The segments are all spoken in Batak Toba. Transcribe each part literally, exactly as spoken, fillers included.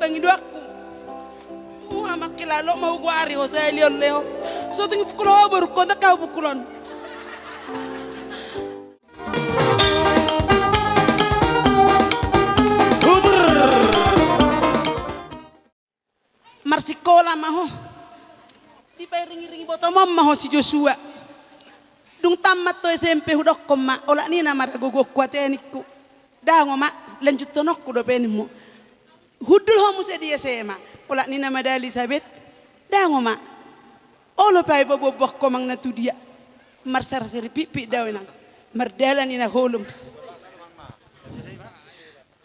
Pangidoanku. Ua mangkilalok ma hugoari ho sahali on, Leo. So tung hupukul ho borungkon, ndang hupukul on. Marsikola ma ho. Dipairingiring ibotom on ma ho si Joshua. Dung tamat ho S M P hudokkon ma, olat ni na maragogoonku ate ningku. Dango ma, lanjuthononku dope nimmu. Hundul ho muse di S M A, olat ni na madali Elisabet. Dango ma. Olo pe au paboanboan ho manang na tudia. Marsarasari pitpit do au inang. Mardalan i na holom.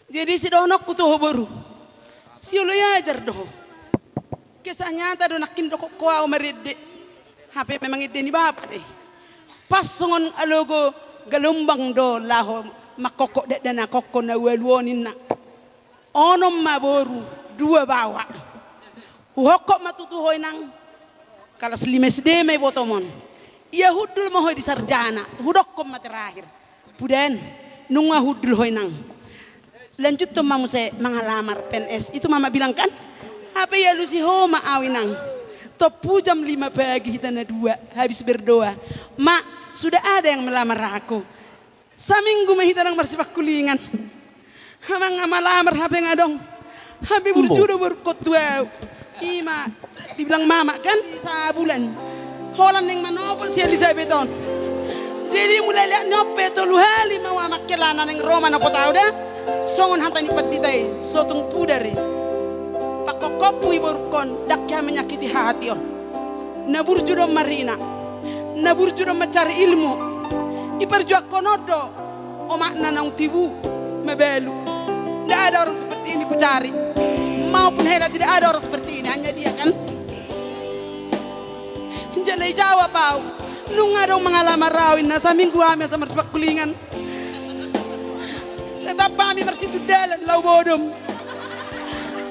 Jadi sidohononku tu ho boru. Sioloi ajar do ho. Kisah nyata do nangkin, dokkon ho au marende. Hape memang ende ni bapa do i. Pas songon alogo galombang do laho mangkokkop dakdanak ho na ualu on ninna. Onom ma boru, dua baoa. Huhokkop ma tutu ho inang. Kalas lima S D ma ibotom on. Ia hundul ma ho di sarjana. Hudokkon ma terakhir. Pudan, nunga hundul ho inang. Lanjuthon ma muse mangalamar P N S. Itu mama bilang kan? Hape dialusi ho ma au inang. Tompu jam lima pagi hita na dua, habis berdoa. Ma, sudah ada yang melamar aku. Saminggu ma hita ndang marsipangkulingan. Amang, malamar hape nga adong. Hape burju do borungkon tu au. Ima dibilang mama kan, sabulan. Holan naeng manopot si Elisabet on. Jadi mulai liat ni on pe tolu hali ma ua mangkela na naeng ro manopot au da. Songon hata ni pandita i, so tung pudar i. Pangkokkophu i borungkon, ndang hea menyakiti hati on. Na burju do on marina. Na burju do on mancari ilmu. Diparjuangkon on do omakna naung tibu mabalu. Ndak ada orang seperti ini kucari. Maupun hela tidak ada orang seperti ini, hanya dia kan. Jala dijawab au. Nunga adong mangalamar au inna, saminggu hami asa marsipangkulingan. Tetap hami marsitundalan laho bodom.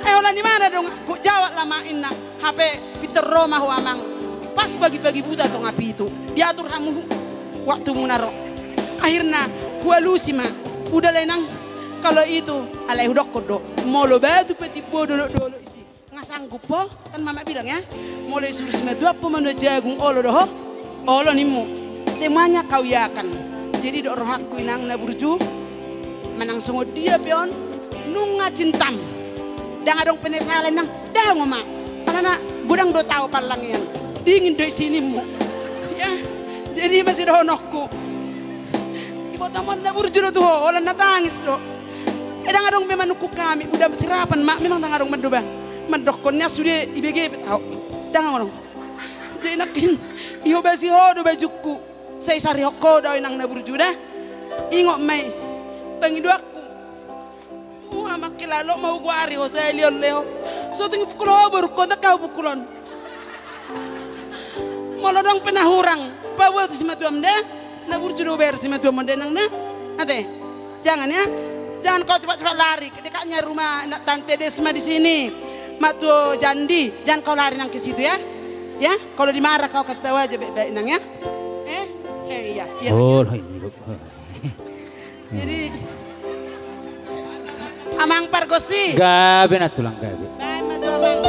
Eh, holan i ma na dong, hujawab ma inna. Hape pintor ro ma ho amang. Pas pagi-pagi buta tonga pitu. Diatur hamu waktumuna ro. Akhirna hualusi ma. Udahlah inang. Kalau itu, alai hudokkon do. Molo batu pe timbo dolok-dolok isi. Nga sanggup ho, kan mama bilang ya. Molo disuruh simatuam pe manuan jagung, olo do ho. Olo nimmu. Semuanya kau iakan. Jadi dok rohangku inang na burju. Manang songon dia pe on, nunga cintam. Ndang adong penyesalan nang, dango ma. Alana godang do tao parlangian. Dingin do isi nimmu. Ya, jadi i ma sidohononku. Ibotom on na burju do tu ho, holan na tangis do. Eh, ndang adong be manungkun hami, udah sirapan ma, memang ndang adong mandoba. Mandokkon nian sude ibege pe tao. Ndang adong. Jadi nangkin, ihobasi ho do bajungku. Sai sarihon ho do au inang na burju da. Ingot ma i. Pangidoanku. Ua mangkilalok ma hugoari ho sahali on Leo. So tung hupukul ho borungkon, ndang hupukul on. Molo adong pe na hurang, paboa tu simatuam da. Na burju do hubahen simatuam on da inang da. Ate. Jangan ya. Jangan kau cepat-cepat lari. Dekatnya rumah nak Tante Desma di sini. Mak Tuo Jandi. Jangan kau lari nang ke situ ya. Ya, kalau dimarah kau kasih tahu aja baik-baik nang ya. Eh, eh, iya, iya. Oh, iya. Jadi, Amang Pargonsi. Gabe na tulang gabe. Baen ma jo amang.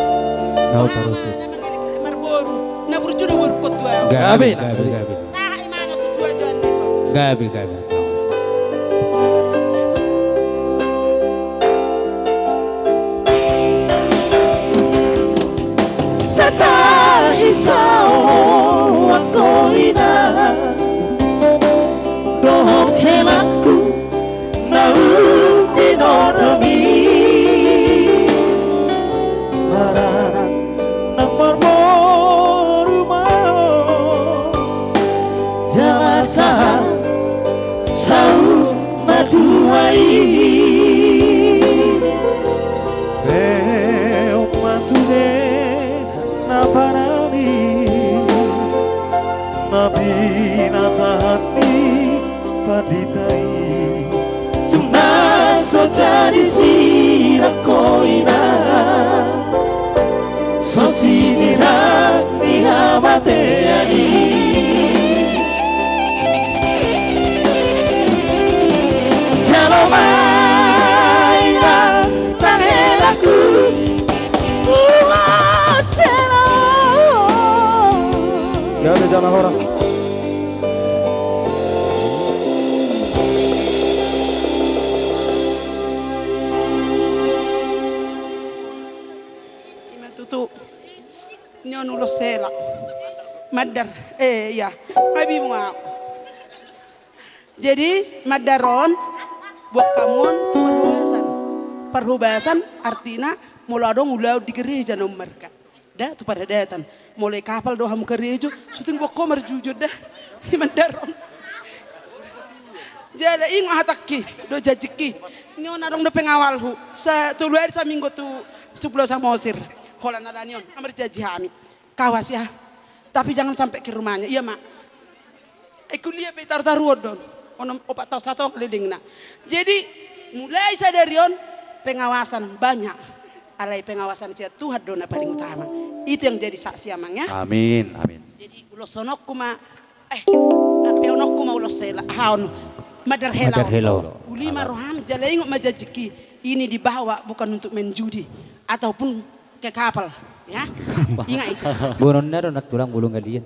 Nau tarusi. Marboru. Na burju do borungkon tu au. Gabe, gabe, gabe. Sahat imana tu tua Johan Dison. Gabe, gabe. Satahi saoa ho inang dohot helangku naung tinodong i. Maranak nang marboru ma ho jala sahat saur matua i. Pe on ma sude na paran i na pi Jala horas. Ima tutu. Nion ulos hela. Mandar. Eh, iya. Abi mua. Jadi, mandar on, buat kamuon tu parhubasan. Parhubasan artina molo adong ulaon di gereja na ummarga. Da, tu paradatan. Molo i kapal do hamu karejo, suting buat ho marjujon da. Ima mandar on. Jala ingot hatangki, do janjingki. Nion adong do pengawalhu. Sa, tolu ari saminggu tu Pulau Samosir. Holan ala nion, marjanji hami. Kawas ya. Tapi jangan sampai ke rumahnya. Iya, Mak. Eh, kuliah pe taru-taruon do on. Onom opat taon satonga lelengna. Jadi, mulai sadari on pengawasan banyak. Alai pengawasan sian Tuhan do na paling utama. Itu yang jadi saksi, Amang, ya. Amin, amin. Jadi, ulosononku ma, eh, ape ononku ma ulos hela, aha on, mandar hela on. Mandar hela on. Uli ma roham, jala ingot ma janjingki. Ini dibawa bukan untuk main judi ataupun ke kapal, ya. Ingat itu. Bononna do na tulang bulung galian.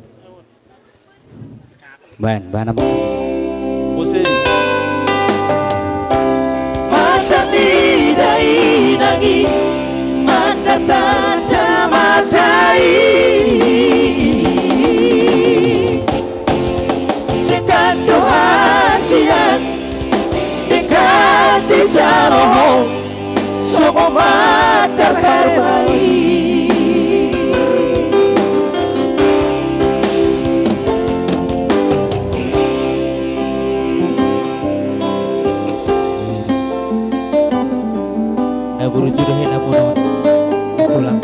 Baen, baen apa? Musik. Mandar ni dainang i, mandar tanda mata i. Denggan do hasian, denggan dijalo ho. Songon mandar hela i. Na burju do hela bonon. Pulang.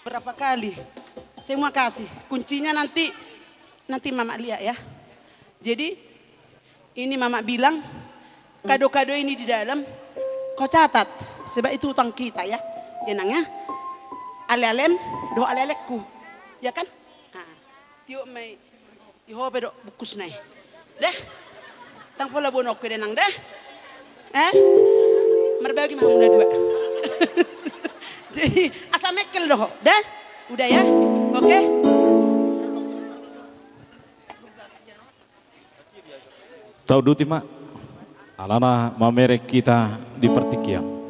Berapa kali? Semua kasih. Kuncinya nanti, nanti Mamak lihat ya. Jadi, ini Mamak bilang, kado-kado ini di dalam, kau catat. Sebab itu utang kita ya. Ya, Nang, ya. Ale-alem, dohot ale-alengku. Ya kan? Ha. Tiop mai. Di ho pe do bungkusna i. Dah. Ndang pola boanonku i da, Nang, dah. Eh? Marbagi ma hamu na dua. Jadi, asa mengkel do ho, dah. Udah ya? Oke? Tauduti ma. Alana mamereng hita di partingkian.